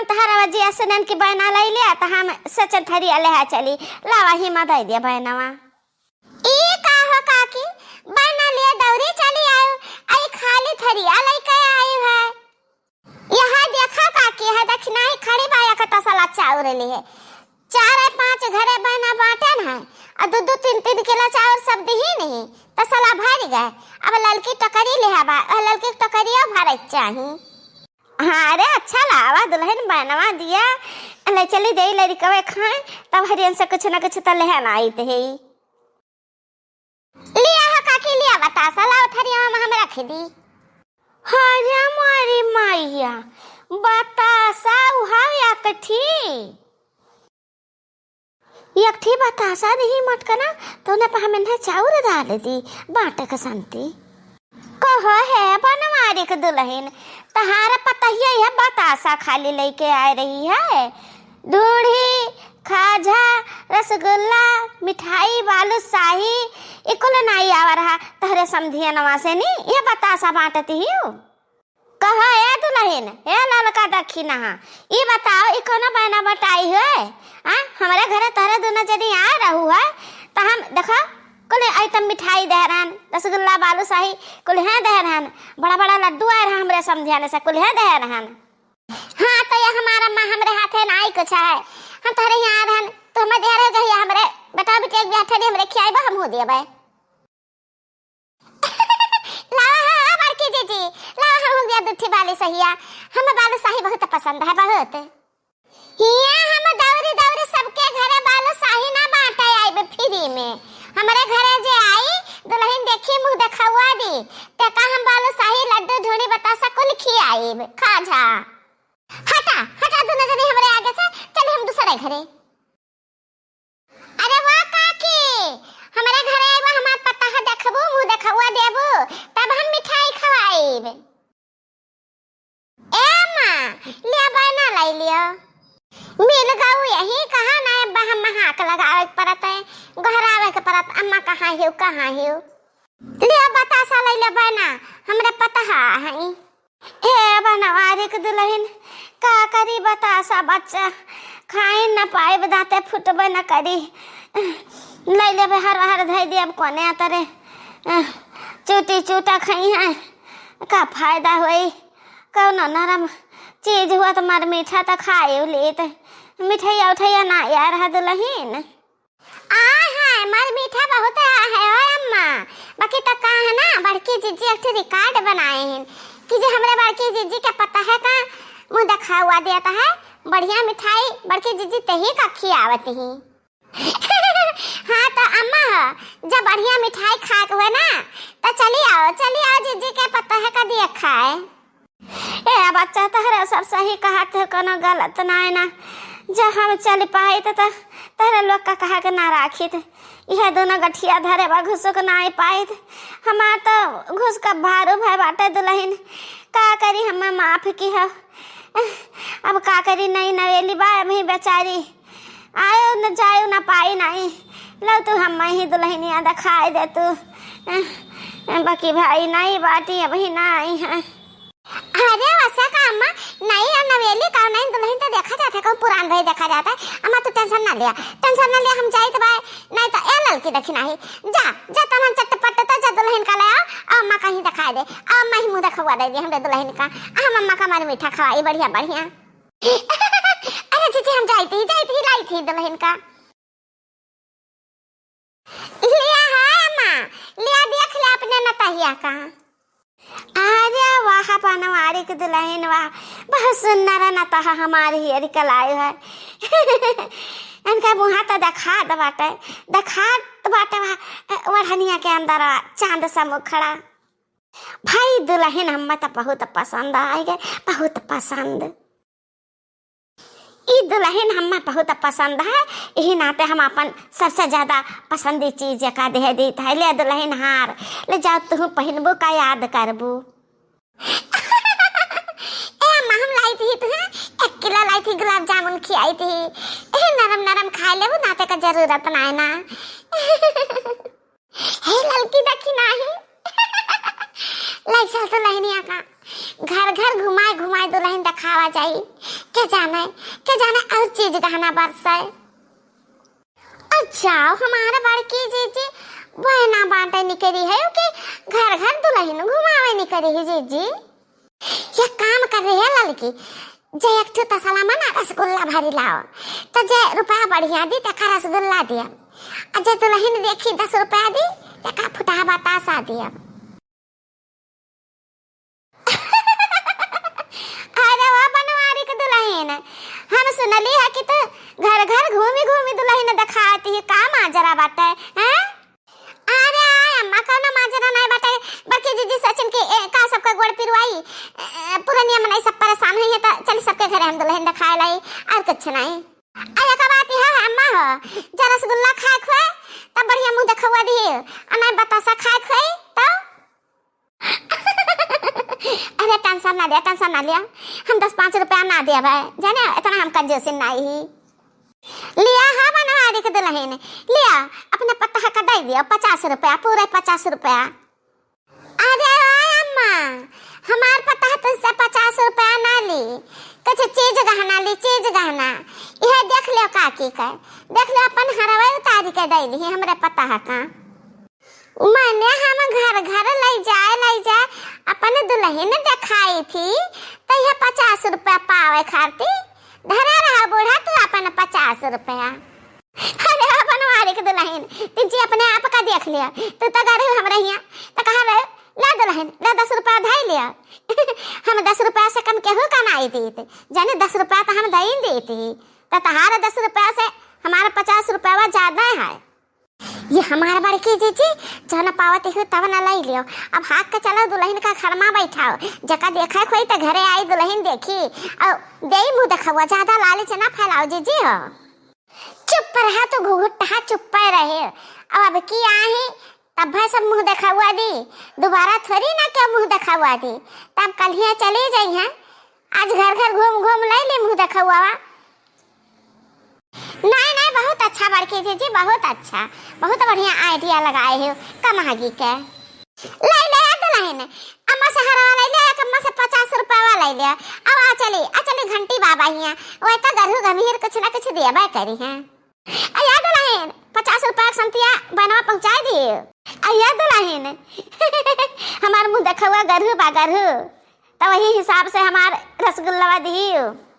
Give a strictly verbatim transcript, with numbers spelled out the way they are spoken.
तहरा वजिया से नन की बहना लई लिया, त हम सचन थरिया लेहा चली। लावा ही मा दई दिया बहनवा। ई का हो काकी, बहना लिए दौरी चली आयो, आई खाली थरिया लई के आई है। यहाँ देखा काकी है, दखिनाही खड़ी बा, एक तसला चाउर लिहे। चार पाँच घरे बहना बाँटेन है, अउ दू दू तीन तीन किलो चाउर सब दिही नहीं, तसला भरि गए। अब ललकी टोकरी लिहा बा, अउ ललकी टोकरिया भरे के चाही। हाँ रे, अच्छा लावा दुलहिन बहनवा दिया, ले चली देई लड़िकवे खाए, तब हरियन से कुछ न कुछ त लेहन आइत है। लिया हो काकी, लिया बतासा, लाओ थरिया में हम रख दी। हरे मोरी मैया, बतासा उहाव एकठी, एकठी बतासा नहीं मटकना, तौने पे हम इन्हें चाउर डाल दी, बाँटे के संती। कहो हे बनवारी के दुलहिन, तहार पतहिया यह बतासा खाली लइके आए रही है। ढूढ़ी, खाजा, रसगुल्ला, मिठाई, बालूशाही, ई कुल नाई आवा रहा तहरे समधियनवा से नी, यह बतासा बाँटती हियो। कहो ए दुलहिन, ए ललका दखिनहा, ई बताओ, ई कौनो बहना बटाई है? आ, हमरे घरे तहरे दुनो जनी आए रहू है, त हम, देखो, कुल आइटम मिठाई दे रहन, रसगुल्ला, बालूशाही, कुल हैं दे रहन, बड़ा बड़ा लड्डू आए रहा हमरे समधियन से, कुल हैं दे रहन। हाँ, तो ये हमारा माँ हमरे हाथे ना आई कुछ है। हम तोहरे यहाँ आ रहन, तो हमें दे रहे जहिया हमरे बेटा बेटी एक बियाह ठहरी हमरे खियाइबो, हम हो देबे। लावा, हाँ, हाँ, बड़की जीजी, लावा, हम हो गया दुठी बालूशाहिया। हमें बालूशाही बहुत पसंद है, बहुत। हिया हम दौरी दौरी सबके घरे बालूशाही ना बाँटे आइब फ्री में। हमरे घरे जे आई, दुलहिन देखी, मुँह देखउआ दी। तेका हम बालूशाही, लड्डू, ढूढ़ी, बतासा कुल खियाइब। खाजा। हटा, हटा दुनो जनी हमरे आगे से, चली हम दूसरे घरे। अरे वाह काकी, हमरे घरे आइबो, हमार पतोह देखबू, मुँह देखउआ देबू, तब हम मिठाई खवाइब। ए माँ, लिया बहना लाई लियो। मिल गऊ यही कहाँ ना, अब हम हाक लगावे के परत है, गोहरावे के परत, अम्मा कहाँ हियो, कहाँ हियो। लिया बतासा लाई लिया बहना, हमरे पतोह हई। हे बनवारी के दुलहिन, का करी बतासा बच्चा, खाई न पाइब, दाँते फुटबे न करी। लै लेबे हर हर धइ दियब कोने तरे, चूटी चूटा खइहैं, का फायदा होई? कौनो नरम चीज हुआ त मर मीठा त खाए लेत, मिठैया उठैया ना यार है दुलहिन। आय हाय, मर मीठा बहुत है ओ अम्मा। बाकी त का है ना, बड़की जीजी एक ठे record बनाए हैं कि जे हमरे बड़की जीजी के पतोह का मुँह देखउआ देत है, बढ़िया मिठाई बड़की जीजी तेही का खियावत ही। हाँ त अम्मा हो, जब बढ़िया मिठाई खाए के हुए ना, त चली आओ, चली आओ जीजी के पतोह का दिए खाए। ए बच्चा, तहरे सब सही कहत हो, कोनो गलत नाय ना। जे हम चल पाइत त तहरे लोग का कहा के ना राखित। इहे दुनो गठिया धरे बा, घुसुक नाय पाइत। हमार त घुस का भारू भय बाटे दुलहिन। का करी, हमें माफ किहो। अब का करी, नई नवेली बा अबहीं बेचारी। आयो न जायो न पाई नाई। लव तू हम ही दुलहिनिया देखाए दे तू। बाकी भाई नाई बाटी अबहीं ना आई है। अरे वैसा का अम्मा, नई और नवेली का नई दुलहिन त देखा जात है, कहूँ पुरान भई देखा जात है। अम्मा तू tension ना लिया, tension ना लिया, हम जाइत बाय, नाई त ए ललकी दखिनहा, जा, जा तब हम चटपट त जा दुलहिन का लै आओ, अउ अम्मा का ही देखाए दे, अउ अम्मा ही मुँह देखउआ दे दे हमरे दुलहिन का, हम अम्मा का मर मीठा खवाई बढ़िया बढ़िया। अरे जीजी, हम जाइत ही, जाइत ही, लाइत ही दुलहिन का। लिया है अम्मा, लिया देख ले अपने नतहिया का। अरे वाह, बनवारी के दुलहिन वाह, बहुत सुंदर नतहा हमार हियरी कलाई है। इनका मुँहा त देखात बाटे, देखात बाटे वाह, ओढ़निया के अंदर चाँद सा मुखड़ा। भाई दुलहिन हम्मा त बहुत पसंद आइ गए, बहुत पसंद। ई दुलहिन हम्मा बहुत पसंद है, इही नाते हम अपन सबसे ज्यादा पसंदी चीज एका देह दीत है। ले दुलहिन हार, ले जाओ तुहू पहिनबू का याद करबू। ए अम्मा, हम लाइत ही तुहे एक किलो लाइत ही गुलाब जामुन खियाइत ही। ए नरम नरम खाए लेबू, दाँते का जरूरत नाय ना। हे ललकी दखिनहा। लै चल दुलहिनिया का घर घर घुमाए घुमाए दुलहिन देखावा जाई। के जाने, के जाने और चीज गहना बरसे। अच्छा, हमार बड़की जीजी बहना बांटे निकरी है कि घर घर दुलहिन घुमावे निकरी है जीजी। एक काम कर रही है ललकी, जे एक ठो तसला में ना रसगुल्ला भरी लाओ, तो जे रुपया बढ़िया दी तेका रसगुल्ला दिया, और जे दुलहिन देखी दस रुपया दी तेका फुटहा बतासा दिया। अरे वो बनवारी के दुलहिन, हम सुनली है कि तू घर घर घूमी घूमी दुलहिन देखाती है, का माजरा बाटे, हैं? अरे आय अम्मा, कौनो माजरा नहीं बाटे, बल्कि जीजी सोचन कि ए, का सबका गोड़ पिरवाई, ए, पुरनिया मनई सब परेशान हुई है, तो चली सबके घरे हम दुलहिन देखाए लाई, और कुछ नहीं। अरे का बात है अम्मा हो, जे रसगुल्ला खाए खुए, तब बढ़िया मुँह देखवा दी, और नहीं बतासा खाए खुए, तो अरे tension ना लिया, tension ना लिया, हम दस पाँच रुपया ना देबे, जाने इतना हम कंजूसी नहीं ही। लिया हा बनवारी के दुलहिन, लिया अपने पतोह का दे दियो पचास रुपया, पूरे पचास रुपया। अरे ओ अम्मा, हमार पतोह तुझसे पचास रुपया ना ली, कुछ चीज गहना ली, चीज गहना। यह देख लियो काकी के, देख लियो अपन हरवा उतारी के दे ली हमरे पतोह का। मने हम घर घर लई जाए, लई जाए, अपन दुलहिन देखाई थी, तो यह पचास रुपया पावे खातिर धरे रहा बूढ़ा तू अपन पचास रुपया। अरे बनवारी के दुलहिन, तू जी अपने आप का देख लिया, तू तो गरहू हमरे हिया, तो कहा रहे, "ले दुलहिन, ले दस रुपया धई लिया।" हम दस रुपया से कम केहू का नाई देत, जाने दस रुपया तो हम दई देती, तो तहार दस रुपया से हमारा पचास रुपया ज्यादा है। ये हमार बड़की जीजी, जौन पावत ही तब न लई लियो। अब हाथ के चलो दुलहिन का घर मा बैठाओ, जका देखे कोई तो घरे आई दुलहिन देखी, और देई मुँह देखवा, ज्यादा लालच ना फैलाओ जीजी हो। चुप रहा तू घुघुट्टा, चुप रहे। अब, अब की आही तब भाई सब मुँह देखवा दी, दोबारा थोड़ी ना क्यों मुँह देखवा दी। तब कल ही चली जाई हैं, आज घर घर घूम घूम लई ली मुँह देखवा। नहीं, नहीं, बहुत अच्छा बड़की जीजी, बहुत अच्छा, बहुत बढ़िया idea लगाए हो, कम आगी के। ले ले आ दुलहिन, अम्मा से हरवा ले ले, एक अम्मा से पचास रुपया ले ले, अब आ चली, आ चली घंटी बाबा हिया, वह तो गरहू गम्हीर कुछ ना कुछ देबे करी हैं। आ या दुलहिन, पचास रुपया के संतिया बनवा पहुँचाई दियो। आ या दुलहिन, हमार मुँह देखवा गरहू बा गरहू, तो वही हिसाब से हमार रसगुल्ला दियो।